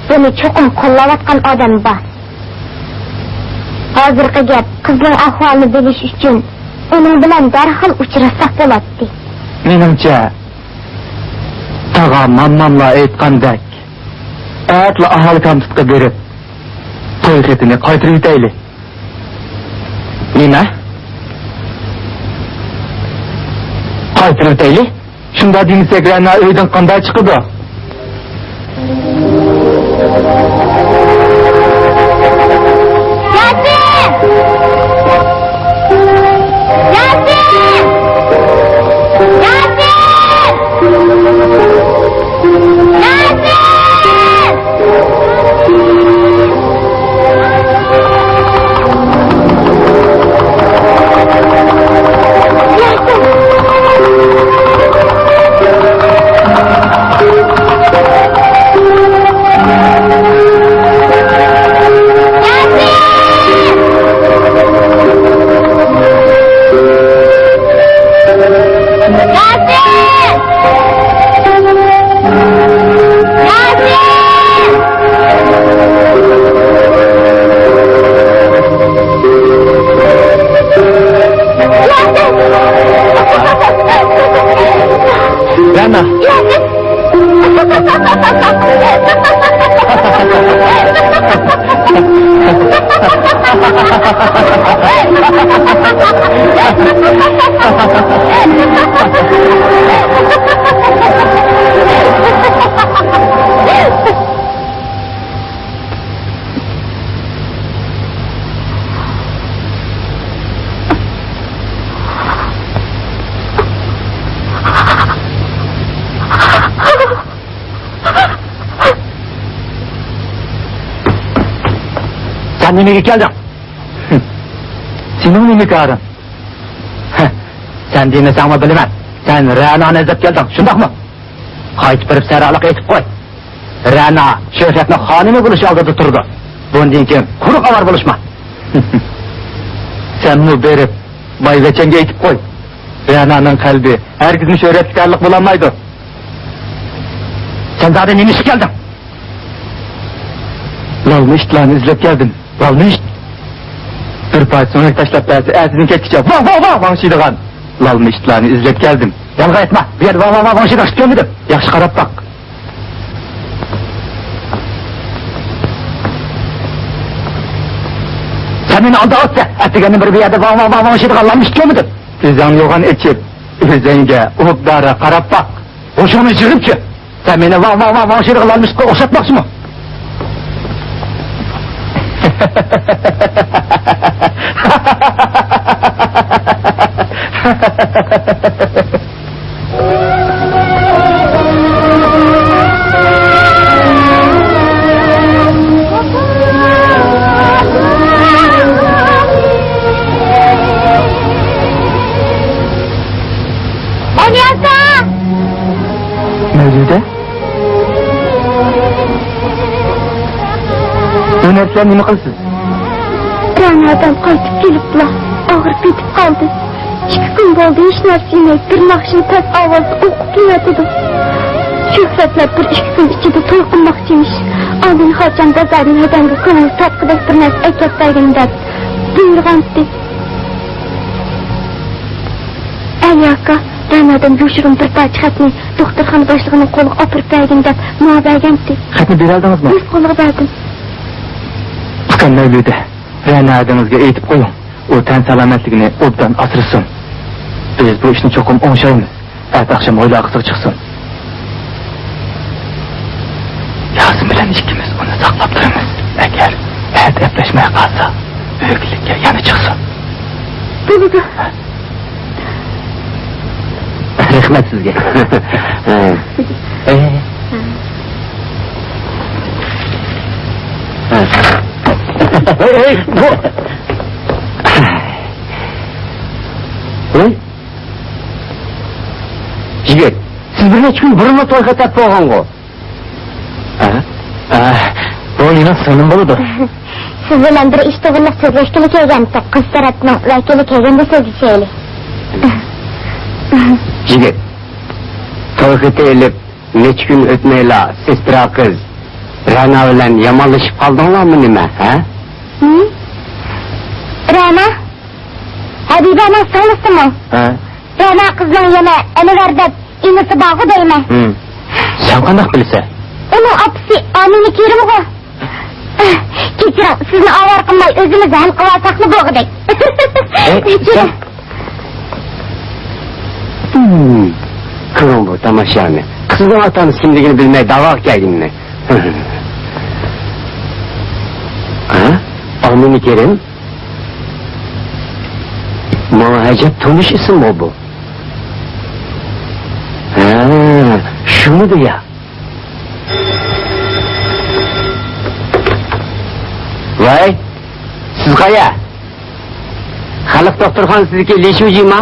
بۇنى چوقۇم قوللاۋاتقان ئادەم بار. ھازىرقى گەپ قىزنىڭ ئەھۋالىنى بىلىش ئۈچۈن ئۇنىڭ بىلەن دەرھال ئۇچراشساق بولاتتى. مېنىڭچە، تاغا مامماملار ئېيتقاندەك، ئەتىلا ئاھالە كامپۇسقا بېرىپ، توي خېتىنى قايتۇرۇۋېتەيلى. نېمە؟ قايتۇرۇۋېتەيلى؟ شۇنداق دېمىسەك، رەنا ئۆيدىن قانداق چىقىدۇ؟ ياسىن! ياسىن! ياسىن! ياسىن! رەنا. سەن نېمىگە كەلدىڭ؟ سېنىڭ نېمە كارىڭ؟ سەن دېمىسەڭمۇ بىلىمەن. سەن رەنانى ئىزدەپ كەلدىڭ، شۇنداقمۇ؟ قايتىپ بېرىپ سەرراقلىق ئېيتىپ قوي. رەنا شۆھرەتنىڭ خانىمى بولۇش ئالدىدا تۇرىدۇ. بۇندىن كېيىن قۇرۇق ئاۋارە بولۇشما. سەنمۇ بېرىپ بايۋەچەنگە ئېيتىپ قوي. رەنانىڭ قەلبى ھەرگىزمۇ شۆھرەتكە تەئەللۇق بولالمايدۇ. سەن زادى نېمە ئىشقا كەلدىڭ؟ لالما ئىتلارنى ئىزدەپ كەلدىم. لالما ئىت؟ بىر پارچە سۆڭەك تاشلاپ بەرسە، ئەتىدىن كەچكىچە ۋاڭ، ۋاڭ، ۋاڭ، ۋاڭشىيدىغان لالما ئىتلارنى ئىزدەپ كەلدىم. يالغان ئېيتما، بۇ يەردە ۋاڭ، ۋاڭ، ۋاڭ، ۋاڭشىيدىغان ئىت كۆرمىدىم. ياخشى قاراپ باق. مېنى ئالداۋاتسەن. ئەتىگەندىن بېرى بۇ يەردە ۋاڭ، ۋاڭ، ۋاڭ، ۋاڭ، ۋاڭشىيدىغان لالمىشىپ كۆرمىدىم. كۆزۈڭنى يوغان ئېچىپ، ئۆزۈڭگە ئوبدانراق قاراپ باق. ھوشۇڭنى يىغىپچۇ؟ سەن مېنى ۋاڭ، ۋاڭ، ۋاڭ، ۋاڭشىيدىغان لالمىشىپقا ئوخشاتماقچىمۇ؟ ئەلىياسا! مەۋجۇدە؟ بۇ نەرسىلەرنى نېمە قىلىسىز؟ رەنادىن قايتىپ كېلىپلا ئاغرىپ يېتىپ قالدى. ئىككى كۈن بولدى، ھېچ نەرسە يېمەي، بىر ناخشىنى پەس ئاۋازدا ئوقۇپ يۈرۈۋاتىدۇ. شۆھرەتلەر بىر ئىككى كۈن ئىچىدە توي قىلماقچىمىش. ئاندىن خاچان بازاردىن ھەدەمگە كۆڭۈل تارتقۇدەك بىر نەرسە ئەكەپ بەرگىن دەپ بۇيرۇغانتى. ئەلى ئاكا، رەنادىن يوشۇرۇن بىر پارچە خەتنى دوختۇرخانا باشلىقىنىڭ قولىغا ئاپىرىپ بەرگىن دەپ ماڭا بەرگەنتى. خەتنى بېرەلدىڭىزمۇ؟ ئۆز قولىغا بەردىم. ئۇكام مەۋلۇدە، رەنا ھەدىڭىزگە ئېيتىپ قويۇڭ، ئۇ تەن سالامەتلىكىنى ئوبدان ئاسرىسۇن. بىز بۇ ئىشنى چوقۇم ئوڭشايمىز. ئەتە ئاخشام ھويلا ئارقىسىغا چىقسۇن. ياسىن بىلەن ئىككىمىز ئۇنى ساقلاپ تۇرىمىز. ئەگەر ئەتە ئەپلەشمەي قالسا، ئۆگىلىككە يەنە چىقسۇن. بولىدۇ. رەھمەت سىزگە. ھە. ئە. ھە. ھەي، ھەي، بۇ. ھەي. يىگىت، سىز بىر نەچچە كۈن بۇرۇنلا توي خەتەپ بولغانغۇ؟ ھە؟ ھە، بۇ مېنىڭ سىڭلىم بولىدۇ. سىز بىلەن بىر ئىش توغرىلىق سۆزلەشكىلى كەلگەنتۇق. قىز تەرەپنىڭ ۋەكىلى كەلگەندە سۆزلىشەيلى. يىگىت، توي خېتى ئېلىپ نەچچە كۈن ئۆتمەيلا سېسترا قىز رەنا بىلەن يامانلىشىپ قالدىڭلارمۇ نېمە، ھە؟ ھىم؟ رەنا؟ ھەبىبەنىڭ سىڭلىسىمۇ؟ ھە. رەنا قىزنىڭ يەنە ئەنۋەر دەپ ئىنىسى بارغۇ دەيمەن. ھىم. سەن قانداق بىلىسەن؟ ئۇنىڭ ئاپىسى ئامىنە كېرىمغۇ. كېچىرىڭ، سىزنى ئاۋارە قىلماي ئۆزىمىز ھەل قىلىۋالساقلا بولغۇدەك. ئەي، كېچىرىڭ. سەن. ھىم، كۆرۈڭ بۇ تاماشانى. قىزنىڭ ئاتا-ئانىسى كىملىكىنى بىلمەي داۋاغا كەلگىنىنى. ھە؟ ئامىنە كېرىم؟ ماڭا ئەجەب تونۇش ئىسىمغۇ بۇ. ھە، شۇمىدۇ يا؟ ۋاي، سىز قايا؟ خەلق دوختۇرخانىسىدىكى لىشۇجىما؟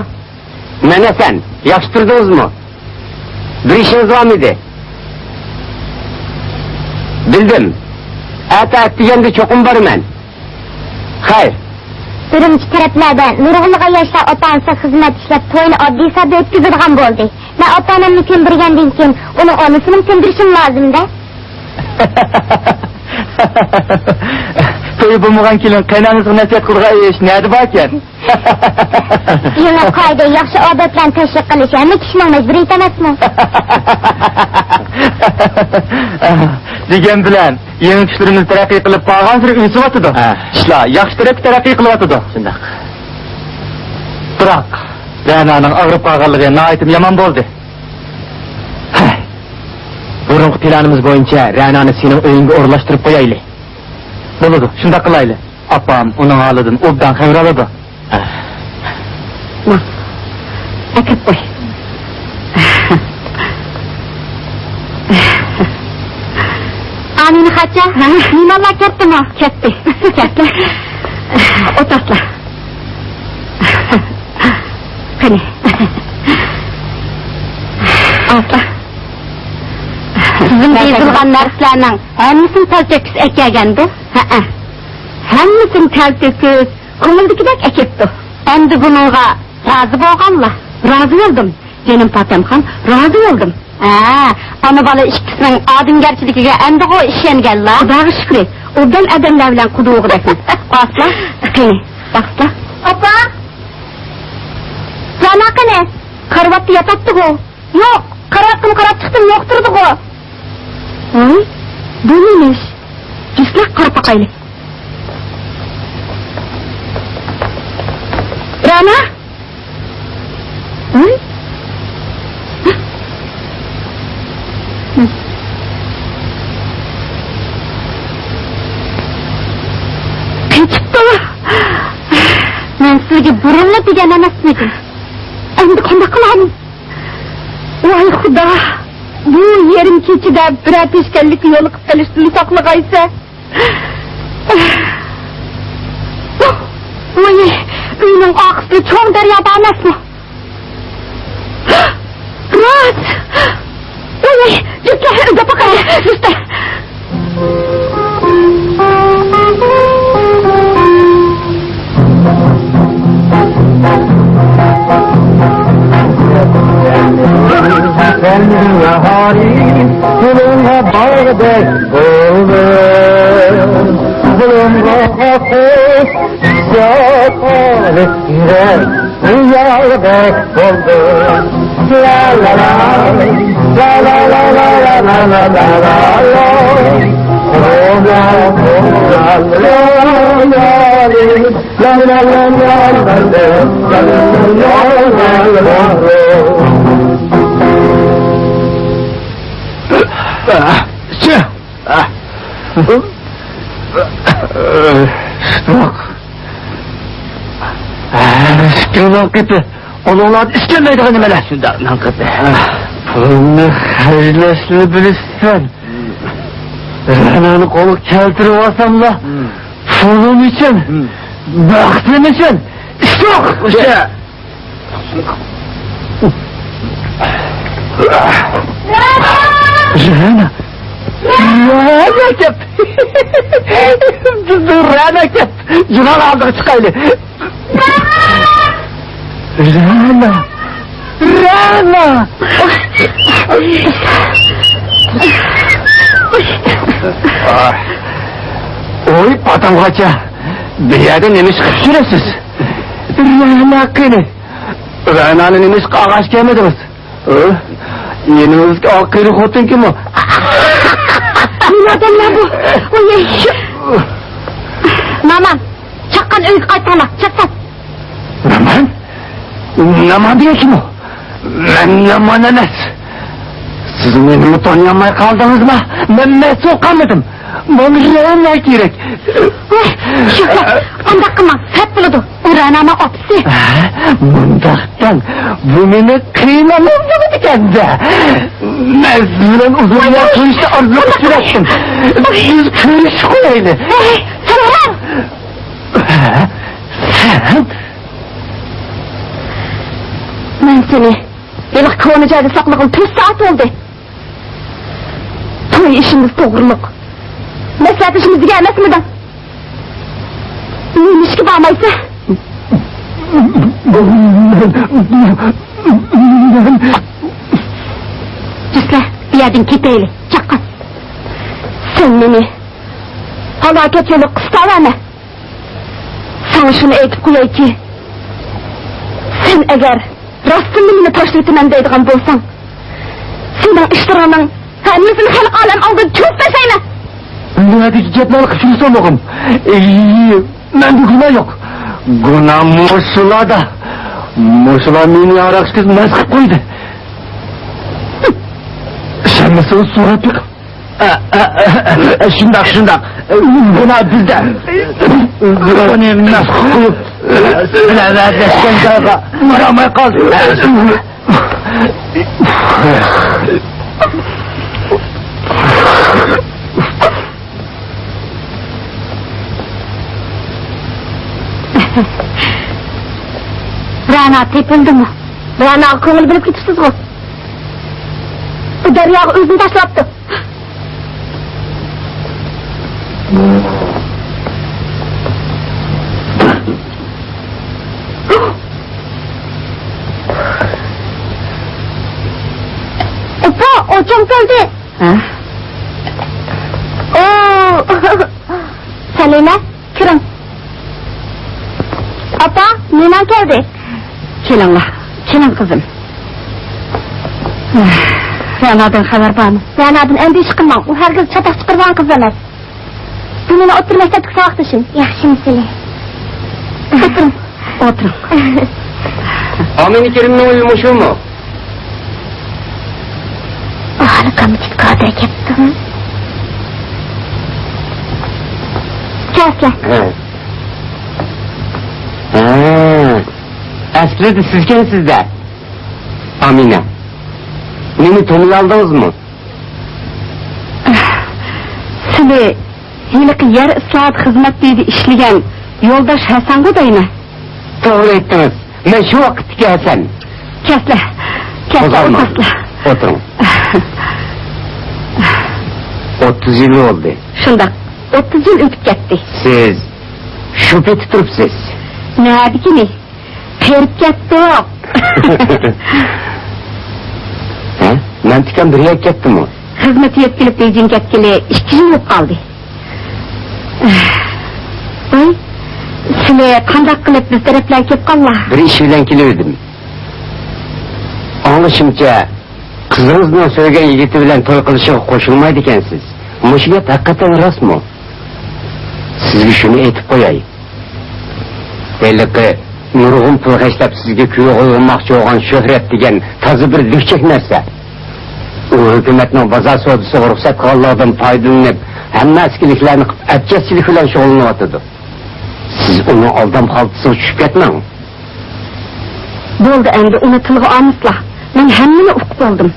مەن ھەسەن، ياخشى تۇردىڭىزمۇ؟ بىر ئىشىڭىز بارمىدى؟ بىلدىم. ئەتە ئەتىگەندە چوقۇم بارىمەن. خەير. ئۈرۈمچى تەرەپلەردە نۇرغۇنلىغان ياشلار ئاتا-ئانىسىغا خىزمەت ئىشلەپ، توينى ئاددىي-ساددا ئۆتكۈزىدىغان بولدى. مەن ئاتا-ئانامنى كۆندۈرگەندىن كېيىن، ئۇنىڭ ئانىسىنىمۇ كۆندۈرۈشۈم لازىم-دە. تويى بولمىغان كېلىن قېيىنئانىسىغا نەسىھەت قىلىدىغان ئىش نەدە باركەن؟ يېڭى قائىدە، ياخشى ئادەتلەرنى تەشۋىق قىلىش ھەممە كىشىنىڭ مەجبۇرىيىتى ئەمەسمۇ؟ دېگەن بىلەن، يېڭى كۈچلىرىمىز تەرەققىي قىلىپ، بارغانسېرى ئۆسۈۋاتىدۇ. ھە. ئىشلار ياخشى تەرەپكە تەرەققىي قىلىۋاتىدۇ. شۇنداق. بىراق، رەنانىڭ ئاغرىپ قالغانلىقى ناھايىتىمۇ يامان بولدى. ھەي. بۇرۇنقى پىلانىمىز بويىچە رەنانى سېنىڭ ئۆيۈڭگە ئورۇنلاشتۇرۇپ قويايلى. بولىدۇ، شۇنداق قىلايلى. ئاپام ئۇنىڭ ھالىدىن ئوبدان خەۋەر ئالىدۇ. ماڭ، ئەكىرىپ قوي. ئامىنە خاچا، ھە؟ مېھمانلار كەتتىمۇ؟ كەتتى، كەتتى. ئولتۇرسىلا. قېنى. ئاسلا. تىزىمغا يېزىلغان نەرسىلەرنىڭ ھەممىسىنى تەلتۆكۈس ئەكەلگەندۇ؟ ھەئە. ھەممىسىنى تەلتۆكۈس، كۆڭۈلدىكىدەك ئەكەپتۇ. ئەمدى بۇنىڭغا رازى بولغانلا؟ رازى بولدۇم، جېنىم پاتەمخان، رازى بولدۇم. ھە، ئانا-بالا ئىككىسىنىڭ ئادەمگەرچىلىكىگە ئەمدىغۇ ئىشەنگەنلا. خۇداغا شۈكرى، ئوبدان ئادەملەر بىلەن قۇدۇقىدەكمىز. بارسىلا، قېنى، بارسىلا. ئاپا! رەنا قېنى؟ كارىۋاتتا ياتاتتىغۇ. يوق، كارىۋاتقىمۇ قاراپ چىقتىم، يوق تۇرىدىغۇ. ھە؟ بۇ نېمە ئىش؟ جۈسلەك قاراپ باقايلى. ئانا؟ ھە؟ قېچىپتۇ. مەن سىزگە بۇرۇنلا دېگەن ئەمەسمىدىم؟ ئەمدى قانداق قىلايلى؟ ۋاي خۇدا! بۇ يېرىم كېچىدە بىرەر تەشكەللىككە يولۇقۇپ قېلىشتىن ساقلىغايسەن. ۋاي، ئۆينىڭ ئارقىسىدا چوڭ دەريا بار ئەمەسمۇ؟ راست! ۋاي، ۋاي، جۈپكە، ئۆيگە باقايلى، جۈپكە. سەن ناھايىتى قولۇڭغا باردەك بولدۇم. قولۇڭغا قوش، شاپالەك يۈرەك. ياردەك بولدى. لا لا لا، لا لا لا. ئىككىڭلار قېپى. قولۇڭلاردا ئىش كەلمەيدىغان نېمىلەر؟ شۇنداق، نان قېپى. پۇلنى خەجلەشنى بىلىسەن. رەنانى قولغا كەلتۈرۈۋالساملا، پۇلۇم ئۈچۈن، بەختىم ئۈچۈن ئىش يوق. ئۇششا. رەنا. رەنا كەپ. رەنا كەپ. جۇنان ئالدىغا چىقايلى. رەنا! رەنا! ۋوي، پاتامغاچا! بۇ يەردە نېمە ئىش قىلىپ يۈرىسىز؟ رەنا قېنى؟ رەنانى نېمە ئىشقا ئالغاچ كەلمىدىڭىز؟ ھە؟ يېنىڭىزدىكى ئاق قېرى خوتۇن كىم ئۇ؟ نېمە ئادەملەر بۇ؟ ۋوي، شۇ. ماما، چاققان ئۆيگە قايتىڭلار، چاققان. نامان؟ نامان دېگەن كىم ئۇ؟ مەن نامان ئەمەس. سىز مېنىمۇ تونۇيالماي قالدىڭىزما؟ مەن مەسئۇل قالمىدىم. ماڭا رەنا كېرەك. ۋاي، شۆھرەت، ئۇنداق قىلماڭ، سەت بولىدۇ. ئۇ رەنانىڭ ئاپىسى. ھە؟ مۇنداق دەڭ، بۇ مېنى قىيناپ ئالىدىكەن-دە. مەن سىز بىلەن ئۇزۇن يىللار كۆرۈشنى ئارزۇ قىلىپ يۈرەتتىم. بىز كۆرۈشۈپ قويايلى. ھەي، سەن! ھە؟ سەن؟ مەن سېنى ھېلىقى كونا جايدا ساقلىغىلى تۆت سائەت بولدى. توي ئىشىمىز توغرۇلۇق مەسلىھەتلىشىمىز دېگەن ئەمەسمىدىڭ؟ نېمىشقا بارمايسەن؟ جۈسلە، بۇ يەردىن كېتەيلى، چاققان. سەن مېنى ھالاكەت يولىغا قىستاۋەرمە. ساڭا شۇنى ئېيتىپ قويايكى، سەن ئەگەر راستتىنلا مېنى تاشلىۋېتىمەن دەيدىغان بولساڭ، سېنىڭ ئىشلىرىڭنىڭ ھەممىسىنى خەلق ئالەم ئالدىدا چۆرۈپ تاشلايمەن. نېمە دېگەن گەپلەرنى قىلىپ يۈرسەن ئوغلۇم؟ ئېي، مەندە گۇناھ يوق. گۇناھ مۇشۇلاردا. مۇشۇلار مېنى ياراق ئىچكۈزۈپ مەست قىلىپ قويدى. ئىشەنمىسىڭىز سوراپ بېقىڭ. ئە، ئە، ئە، ئە، شۇنداق، شۇنداق. گۇناھ بىزدە. بۇنى مەست قىلىپ، سىلەر ۋەدىلەشكەن جايغا بارالماي قالدۇق. رەنا تېپىلدىمۇ؟ رەناغا كۆڭۈل بۆلۈپ كېتىپسىزغۇ؟ ئۇ دەرياغا ئۆزىنى تاشلاپتۇ. ئاپا، ئاچام كەلدى. ھە؟ ئو! سەلىمە، كىرىڭ. ئاپا، مېھمان كەلدى. كېلىڭلار، كېلىڭ قىزىم. رەنادىن خەۋەر بارمۇ؟ رەنادىن ئەندىشە قىلماڭ، ئۇ ھەرگىز چاتاق چىقىرىدىغان قىز ئەمەس. بۇ مېنىڭ ئوتتۇرا مەكتەپتىكى ساۋاقدىشىم. ياخشى مەسىلە. ئولتۇرۇڭ. ئولتۇرۇڭ. ئامىنە كېرىمنىڭ ئۆيى مۇشۇمۇ؟ ئانا كامچىتكا كەپتۇ. كەلسە. ھە. ھە. ئەسلىدە سىزكەنسىز-دە. ئامىنە. مېنى تونۇيالدىڭىزمۇ؟ سىلى ھېلىقى يەر ئىسلاھات خىزمەت ئۆيىدە ئىشلىگەن يولداش ھەسەنغۇ دەيمەن. توغرا ئېيتتىڭىز. مەن شۇ ۋاقىتتىكى ھەسەن. كەلسىلە. كەلسىلە، قوزغالماڭ. ئولتۇرسىلە. ئولتۇرۇڭ. ئوتتۇز يىل بولدى. شۇنداق. ئوتتۇز يىل ئۆتۈپ كەتتى. سىز شۇ پېتى تۇرۇپسىز. نەدىكىنى؟ قېرىپ كەتتۇق. ھە؟ مەن تىكەن بىر يەرگە كەتتىمۇ؟ خىزمەت يۆتكىلىپ بېيجىڭ كەتكىلى ئىككى يىل بولۇپ قالدى. ۋاي، سىلى قانداق قىلىپ بىز تەرەپلەرگە كېلىپ قاللا؟ بىر ئىش بىلەن كېلىۋىدىم. ئاڭلىشىمچە، قىزىڭىزنىڭ سۆيگەن يىگىتى بىلەن توي قىلىشىغا قوشۇلمايدىكەنسىز. مۇشۇ گەپ ھەقىقەتەن راستمۇ؟ سىزگە شۇنى ئېيتىپ قوياي. ھېلىقى نۇرغۇن پۇل خەجلەپ سىزگە كۈيگە قويغۇزماقچى بولغان شۆھرەت دېگەن تازا بىر لۈكچەك نەرسە. ئۇ ھۆكۈمەتنىڭ بازار سودىسىغا رۇخسەت قىلغانلىقىدىن پايدىلىنىپ، ھەممە ئەسكىلىكلەرنى قىلىپ، ئەپچەشچىلىك بىلەن شۇغۇللىنىۋاتىدۇ. سىز ئۇنىڭ ئالدام خالتىسىغا چۈشۈپ كەتمەڭ. بولدى ئەمدى، ئۇنى تىلغا ئالمىسىلا. مەن ھەممىنى ئۇقۇپ بولدۇم.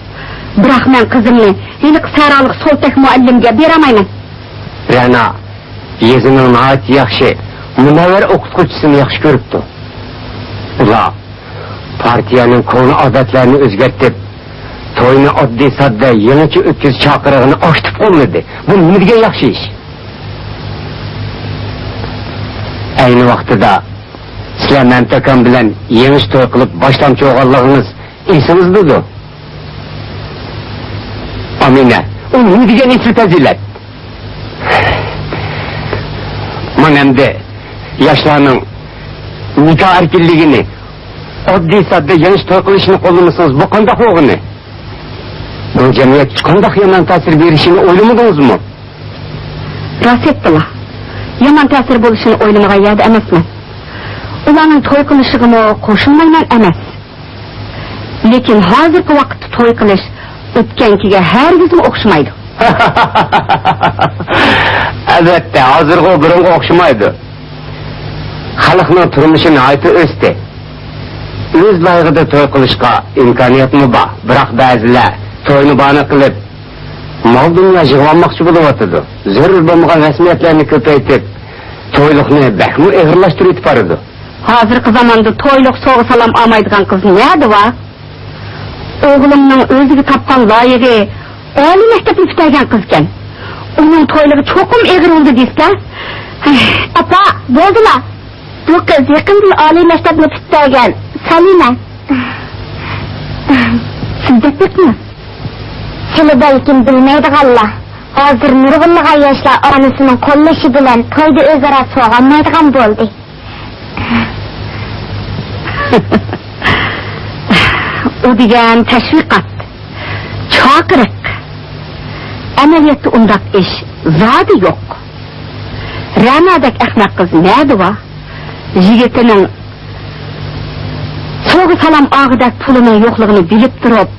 بىراق مەن قىزىمنى ھېلىقى سەھرالىق سولتەك مۇئەللىمگە بېرەلمەيمەن. رەنا يېزىنىڭ ناھايىتى ياخشى، مۇنەۋۋەر ئوقۇتقۇچىسىنى ياخشى كۆرۈپتۇ. ئۇلار پارتىيەنىڭ كونا ئادەتلەرنى ئۆزگەرتىپ، توينى ئاددىي-ساددا يېڭىچە ئۆتكۈزۈش چاقىرىقىنى ئاشتۇرۇپ قوللىدى. بۇ نېمە دېگەن ياخشى ئىش؟ ئەينى ۋاقتىدا سىلەر مەمتىئاكام بىلەن يېڭىچە توي قىلىپ باشلامچى بولغانلىقىڭىز ئېسىڭىزدىدۇ؟ ئامىنە، ئۇ نېمە دېگەن ئېسىل پەزىلەت؟ مانا ئەمدى ياشلارنىڭ نىكاھ ئەركىنلىكىنى، ئاددىي-ساددا يېڭىچە توي قىلىشنى قوللىمىسىڭىز، بۇ قانداق بولغىنى؟ بۇ جەمئىيەتكە قانداق يامان تەسىر بېرىشىنى ئويلىمىدىڭىزمۇ؟ راست ئېيتتىلا. يامان تەسىر بولۇشىنى ئويلىمىغان يەردە ئەمەسمەن. ئۇلارنىڭ توي قىلىشىغىمۇ قوشۇلمايمەن ئەمەس. لېكىن ھازىرقى ۋاقىتتا توي قىلىش ئۆتكەنكىگە ھەرگىزمۇ ئوخشىمايدۇ. ئەلۋەتتە، ھازىرغۇ بۇرۇنغا ئوخشىمايدۇ. خەلقنىڭ تۇرمۇشى ناھايىتى ئۆستى. ئۆز لايىقىدا توي قىلىشقا ئىمكانىيەتمۇ بار، بىراق بەزىلەر توينى باھانە قىلىپ، مال-دۇنيا يىغىۋالماقچى بولۇۋاتىدۇ. زۆرۈر بولمىغان رەسمىيەتلەرنى كۆپەيتىپ، تويلۇقنى بەكمۇ ئېغىرلاشتۇرۇۋېتىپ بارىدۇ. ھازىرقى زاماندا تويلۇق سوۋغا-سالام ئالمايدىغان قىز نەدە بار؟ ئوغلۇمنىڭ ئۆزىگە تاپقان لايىقى ئالىي مەكتەپنى پۈتتۈرگەن قىزكەن. ئۇنىڭ تويلۇقى چوقۇم ئېغىر بولىدۇ دېسىلە. ئاپا، بولدىلا. بۇ قىز يېقىندىلا ئالىي مەكتەپنى پۈتتۈرگەن، سەلىمە. سىز دەپ بېقىڭ. سىلى بەلكىم بىلمەيدىغانلار، ھازىر نۇرغۇنلىغان ياشلار ئانىسىنىڭ قوللىشى بىلەن تويدا ئۆزئارا سوۋغا ئالمايدىغان بولدى. ئۇ دېگەن تەشۋىقات، چاقىرىق. ئەمەلىيەتتە ئۇنداق ئىش زادى يوق. رەنادەك ئەخمەق قىز نەدە بار؟ يىگىتىنىڭ سوۋغا-سالام ئالغۇدەك پۇلىنىڭ يوقلۇقىنى بىلىپ تۇرۇپ،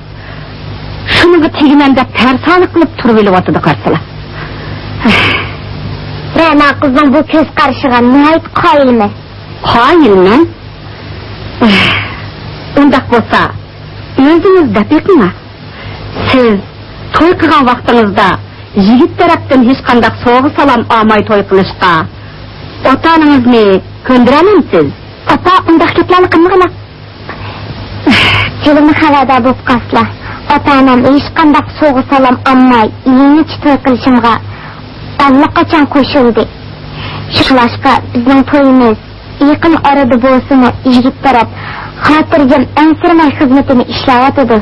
شۇنىڭغا تېگىمەن دەپ تەرسالىق قىلىپ تۇرۇۋېلىۋاتىدۇ قارىسىلا. رەنا قىزنىڭ بۇ كۆز قارىشىغا ناھايىتى قايىلمەن. قايىلمەن؟ ئۇنداق بولسا، ئۆزىڭىز دەپ بېقىڭا. سىز توي قىلغان ۋاقتىڭىزدا يىگىت تەرەپتىن ھېچقانداق سوۋغا-سالام ئالماي توي قىلىشقا ئاتا-ئانىڭىزنى كۆندۈرەلەمسىز؟ ئاپا، ئۇنداق گەپلەرنى قىلمىغىنا. تېلېمۇ خەۋەردار بولۇپ قالسىلا، ئاتا-ئانام ھېچقانداق سوۋغا-سالام ئالماي يېڭىچە توي قىلىشىمغا ئاللىقاچان قوشۇلدى. شۇڭلاشقا بىزنىڭ تويىمىز يېقىن ئارىدا بولسىمۇ، يىگىت تەرەپ خاتىرجەم ئەنسىرىمەي خىزمىتىنى ئىشلەۋاتىدۇ.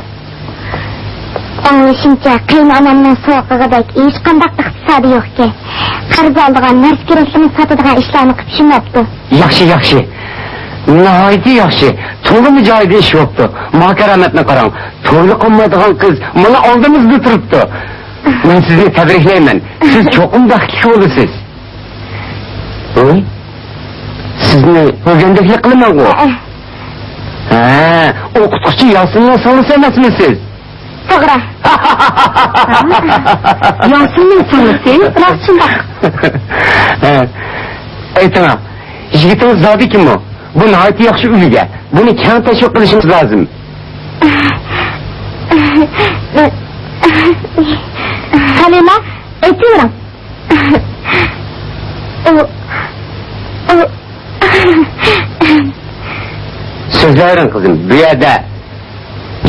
ئاڭلىشىمچە، قېيىنئانامنىڭ سوغۇقىغىدەك ھېچقانداق ئىقتىسادى يوقكەن. قەرز ئالىدىغان، نەرسە-كېرەكلىرىنى ساتىدىغان ئىشلارنى قىلىپ چۈشىنىۋاپتۇ. ياخشى، ياخشى. ناھايىتى ياخشى. تولىمۇ جايىدا ئىش بوپتۇ. ما كارامەتنى قاراڭ. تويلۇق قىلمايدىغان قىز مانا ئالدىمىزدا تۇرۇپتۇ. مەن سىزنى تەبرىكلەيمەن. سىز چوقۇم بەختلىك بولىسىز. ھوي، سىز سىزنى ئۆگەندەكلا قىلىمەنغۇ؟ ھە. ھە، ئوقۇتقۇچى ياسىننىڭ سىڭلىسى ئەمەسمۇ سىز؟ توغرا. ياسىننىڭ سىڭلىسى، راست شۇنداق. ھە. ئېيتىڭا، يىگىتىڭىز زادى كىممۇ؟ بۇ ناھايىتى ياخشى ئۈلگە. بۇنى كەڭ تەشۋىق قىلىشىمىز لازىم. سەلىمە، ئېيتىۋېرىڭ. ئۇ، ئۇ. سۆزلەۋېرىڭ، قىزىم، بۇ يەردە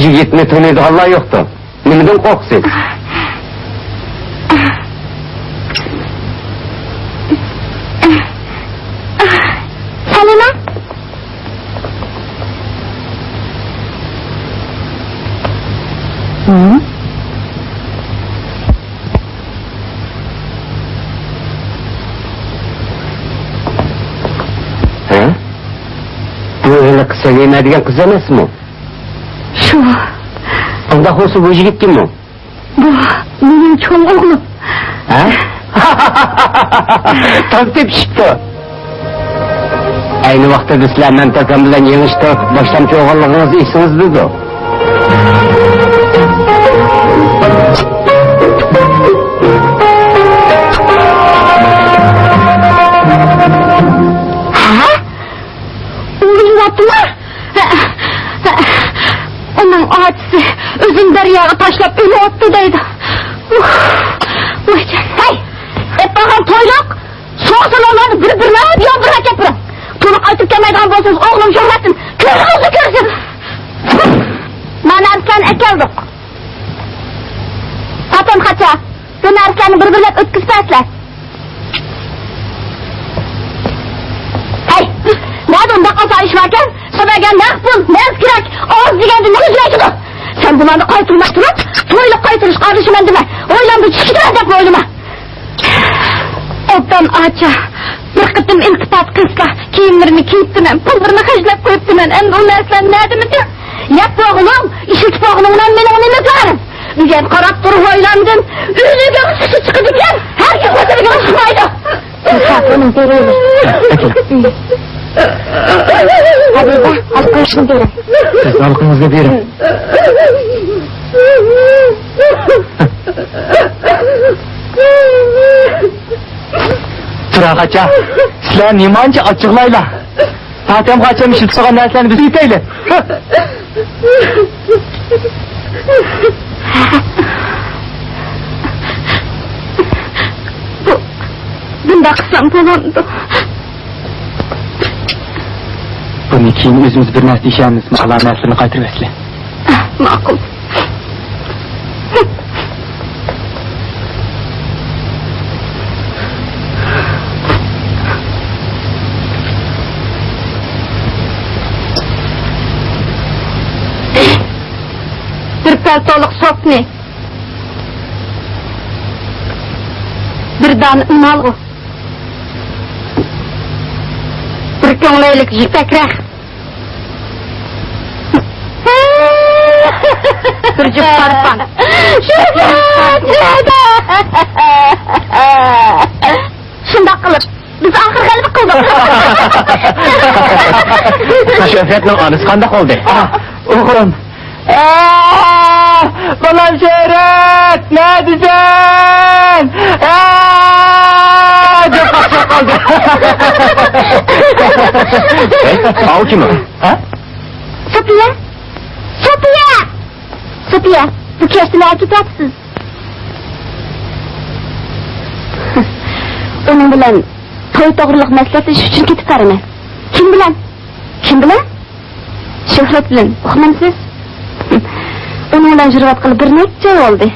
يىگىتنى تونۇيدىغانلار يوقتۇ. نېمىدىن قورقىسىز؟ سەلىمە. ھە؟ بۇ ھېلىقى سەلىمە دېگەن قىز ئەمەسمۇ؟ شۇ. ئۇنداق بولسا بۇ يىگىت كىممۇ؟ بۇ مېنىڭ چوڭ ئوغلۇم. ھە؟ تاز تېپىشىپتۇ. ئەينى ۋاقتىدا سىلەر مەمتىئاكام بىلەن يېڭىشتۇرۇپ باشلامچى بولغانلىقىڭىز ئېسىڭىزدىدۇ. ھە؟ ئۇ ئۆلۈۋاتتىمۇ؟ ئۇنىڭ ئاچىسى ئۆزىنى دەرياغا تاشلاپ ئۆلۈۋاتتى دەيدۇ. ۋايجان. ھەي! ئېلىپ بارغان تويلۇق سوغۇق سالاملارنى بىر-بىرلەپ ياندۇرۇپ ئەكەپ بېرىڭ. تولا قايتىپ كەلمەيدىغان بولسىڭىز، ئوغلۇم شۆھرەتتىن كۆزىڭىزنى كۆرسۇن. مانا نەرسىلەرنى ئەكەلدۇق. پاتەم خاچا، بۇ نەرسىلەرنى بىر-بىرلەپ ئۆتكۈزۈپ بەرسىلەر. ھەي، نەدە ئۇنداق ئاسان ئىش باركەن؟ سەن بەرگەن نەق پۇل، نەرسە كېرەك، ئاز دېگەندە نېمە ئۆزگەرتىدۇ؟ سەن بۇلارنى قايتۇرماي تۇرۇپ، تويلۇق قايتۇرۇش قارىدىشىمەن دېمە. ئويلانما، چۈشكە كىرىمەن دەپمۇ ئويلىما. ئوبدان ئاچا، بىر قېتىم ئىلتىپات قىلسا، كىيىملىرىنى كىيىپتىمەن، پۇللىرىنى خەجلەپ قويۇپتىمەن، ئەمدى ئۇ نەرسىلەرنى نەدىمىدىم؟ يەپ بولغىنىڭ، ئىشلىتىپ بولغىنىڭ بىلەن مېنىڭ نېمە كارىم؟ ئۈيدە قاراپ تۇرۇپ ئويلاندىم. ئۆزىگە سۈكۈت چىقىدىكەن، ھەرگىز ئۆزىگە چىقمايدۇ. ئۇنىڭ بېرىۋېرىڭ. ھەبىبە، ھالقىڭىزنى بېرىڭ. سىز ھالقىڭىزنى بېرىڭ. تۇراغاچا، سىلەر نېمانچە ئاچچىقلايلا. پاتەمغاچام ئىشلىتىپ سالغان نەرسىلەرنى بىز يېتەيلى. بۇ، بۇنداق قىلسام بولامدۇ؟ بۇنى كېيىن ئۆزىمىز بىر نەرسە دېيىشەرمىز، مانا نەرسىلىرىنى قايتۇرۇۋەتسىلە. ماقۇل. بىر پەلتولۇق سوپنى، بىر دانە ئىمالغۇ، بىر كۆڭلەيلىك يىپەك رەخت، بىر جۈپ سارپان. شۇنداق قىلىپ، بىز ئاخىر غەلىبە قىلدۇق. شۆھرەتنىڭ ئانىسى قانداق بولدى؟ ئوغلۇم. ئە، بالام شۆھرەت، نەدىسەن؟ ئە، دەپ قاچىپ قالدى. ئەي، ئاۋۇ كىم ئۇ؟ ھە؟ سوپىيە. سوپىيە! سوپىيە، بۇ كەچتە نەگە كېتىۋاتىسىز؟ ئۇنىڭ بىلەن توي توغرىلىق مەسلىھەتلىشىش ئۈچۈن كېتىپ بارىمەن. كىم بىلەن؟ كىم بىلەن؟ شۆھرەت بىلەن، ئۇقمامسىز؟ ئۇنىڭ بىلەن يۈرۈۋاتقىلى بىر نەچچە ئاي بولدى.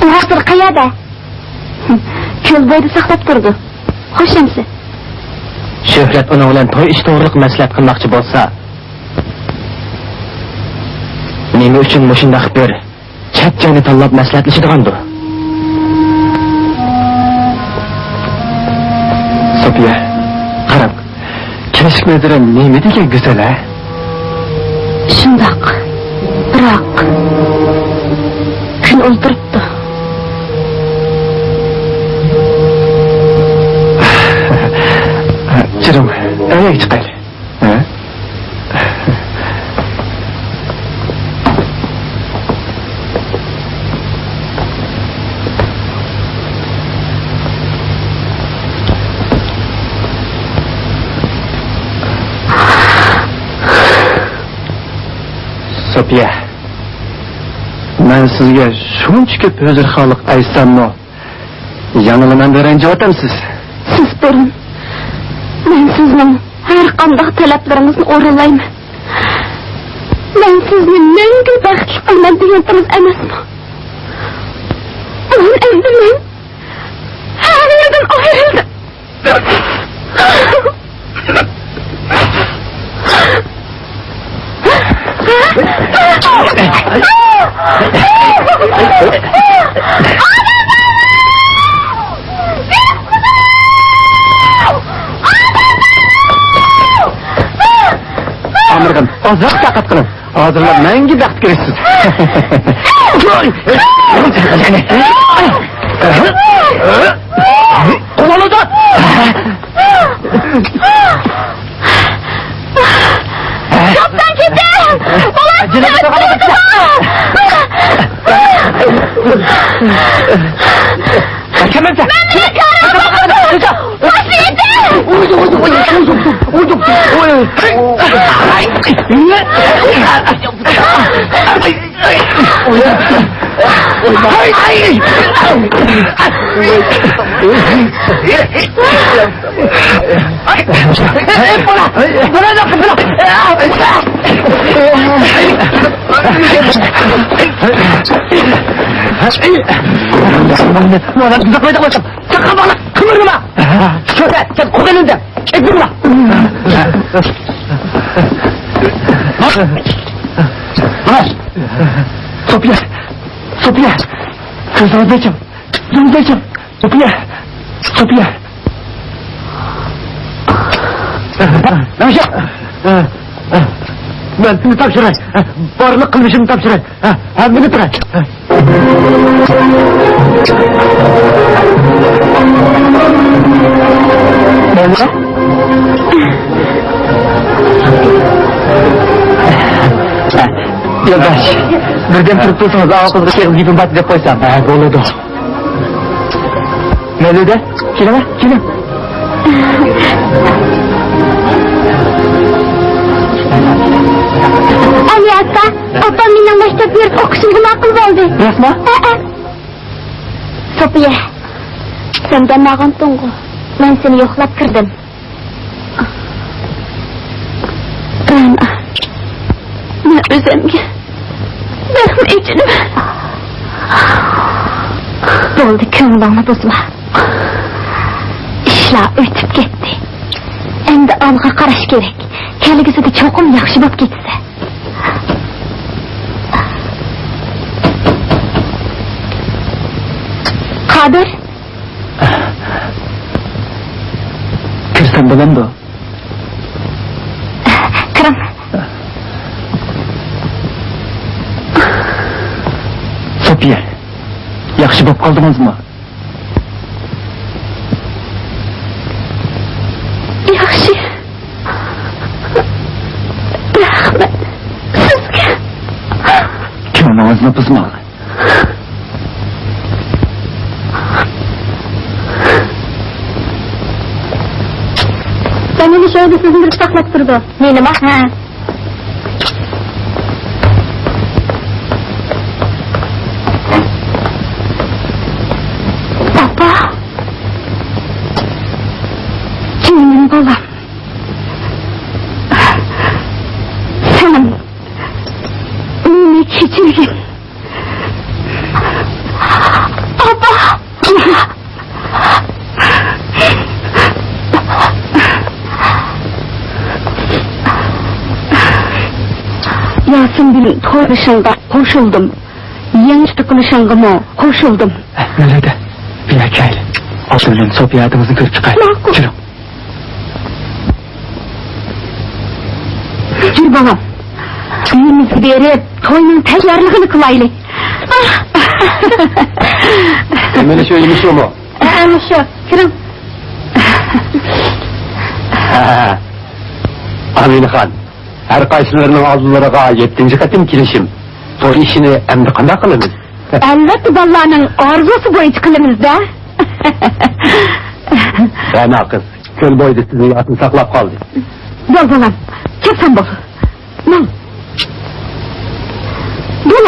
ئۇ ھازىر قەيەردە؟ كۆل بويىدا ساقلاپ تۇرىدۇ. خوش ئەمىسە. شۆھرەت ئۇنىڭ بىلەن توي ئىشى توغرىلىق مەسلىھەت قىلماقچى بولسا، نېمە ئۈچۈن مۇشۇنداق بىر چەت جاينى تاللاپ مەسلىھەتلىشىدىغاندۇ؟ سوپىيە، قاراڭ، كەچلىك نەزىرىم نېمە دېگەن گۈزەل ھە؟ شۇنداق، بىراق كۈن ئولتۇرۇپتۇ. چىقايلى. ھە؟ سوپىيە، مەن سىزگە شۇنچە كۆپ ھۆزۈرخانلىق ئېيتساممۇ، يەنىلا مەندىن رەنجىۋاتامسىز؟ سىز بۇرۇن، مەن سىزنىڭ ھەر قانداق تەلەپلىرىڭىزنى ئورۇنلايمەن. مەن سىزنى مەڭگۈ بەختلىك قىلىمەن دېگەنتىڭىز ئەمەسمۇ؟ بۇرۇن ئەمدى مەن ھەر يەردىن ئايرىلدىم. ئامىرخان، ئازراق تاقەت قىلىڭ. ھازىرلا مەڭگۈ بەختكە ئېرىشىسىز. قوۋالىدى. چوپسان كېتىڭ! بالام قېرىپ قالدى! مەن نېمە كارىم بار؟ باشلىۋېتىڭ! سوپىيە! سوپىيە! كۆزىڭىزنى ئېچىڭ! كۆزىڭىزنى ئېچىڭ! سوپىيە! سوپىيە! مەن سېنى تاپشۇراي! بارلىق قىلمىشىمنى تاپشۇراي! ھەممىنى بېرەي! يولداش، بىردەم تۇرۇپ تۇرسىڭىز، ئاۋۇ قىزغا ئېغىز گېپىم بار دەپ قويسام. ھە، بولىدۇ. مەۋلۇدە، كېلىڭە، كېلىڭ. ئالىيە ئاكا، ئاپام مېنىڭ مەكتەپكە بېرىپ ئوقۇشۇمغا ماقۇل بولدى. راستمۇ؟ ھەئە. سوپىيە، سەن دەم ئالغانتىڭغۇ؟ مەن سېنى يوقلاپ كىردىم. رەنا، مەن ئۆزۈمگە بەكمۇ ئېچىنىمەن. بولدى، كۆڭلۈڭنى بۇزما. ئىشلار ئۆتۈپ كەتتى. ئەمدى ئالغا قاراش كېرەك. كەلگۈسىدە چوقۇم ياخشى بولۇپ كېتىسەن. قادىر. كىرسەم بولامدۇ؟ كىرىڭ. سوپىيە، ياخشى بولۇپ قالدىڭىزمۇ؟ ياخشى. رەھمەت سىزگە. كۆڭلىڭىزنى بۇزماڭ. مەن ئۇنى شۇ يەردە سىزنى بىر ساقلاپ تۇرىدۇ. مېنىما؟ ھە. ئاپا. جېنىم بالام. سەن مېنى كەچۈرگىن. ئاپا! ياسىن بىلەن تويلىشىڭغا قوشۇلدۇم. يېڭى تۇتۇقلىشىڭغىمۇ قوشۇلدۇم. مەۋلۇدە، بىلەن كەل. ئالدى بىلەن سوپىيە ھەدىمىزنى كۆرۈپ چىقايلى. ماقۇل. كېلىڭ. يۈر، بالام. ئۆيىمىزگە بېرىپ، توينىڭ تەييارلىقىنى قىلايلى. مانا شۇ ئۆيمۇ شۇمۇ؟ ھە، مۇشۇ. كىرىڭ. ھە، ئامىنخان، ھەر قايسىلىرىنىڭ ئالدىلىرىغا يەتتىنچى قېتىم كېلىشىم. توي ئىشىنى ئەمدى قانداق قىلىمىز؟ ئەلۋەتتە، بالىلارنىڭ ئارزۇسى بويىچە قىلىمىز-دە. رەنا قىز، كۆل بويىدا سىزنىڭ ئاتنى ساقلاپ قالدى. بول، بالام، كەپسەن بول. ماڭ. بول.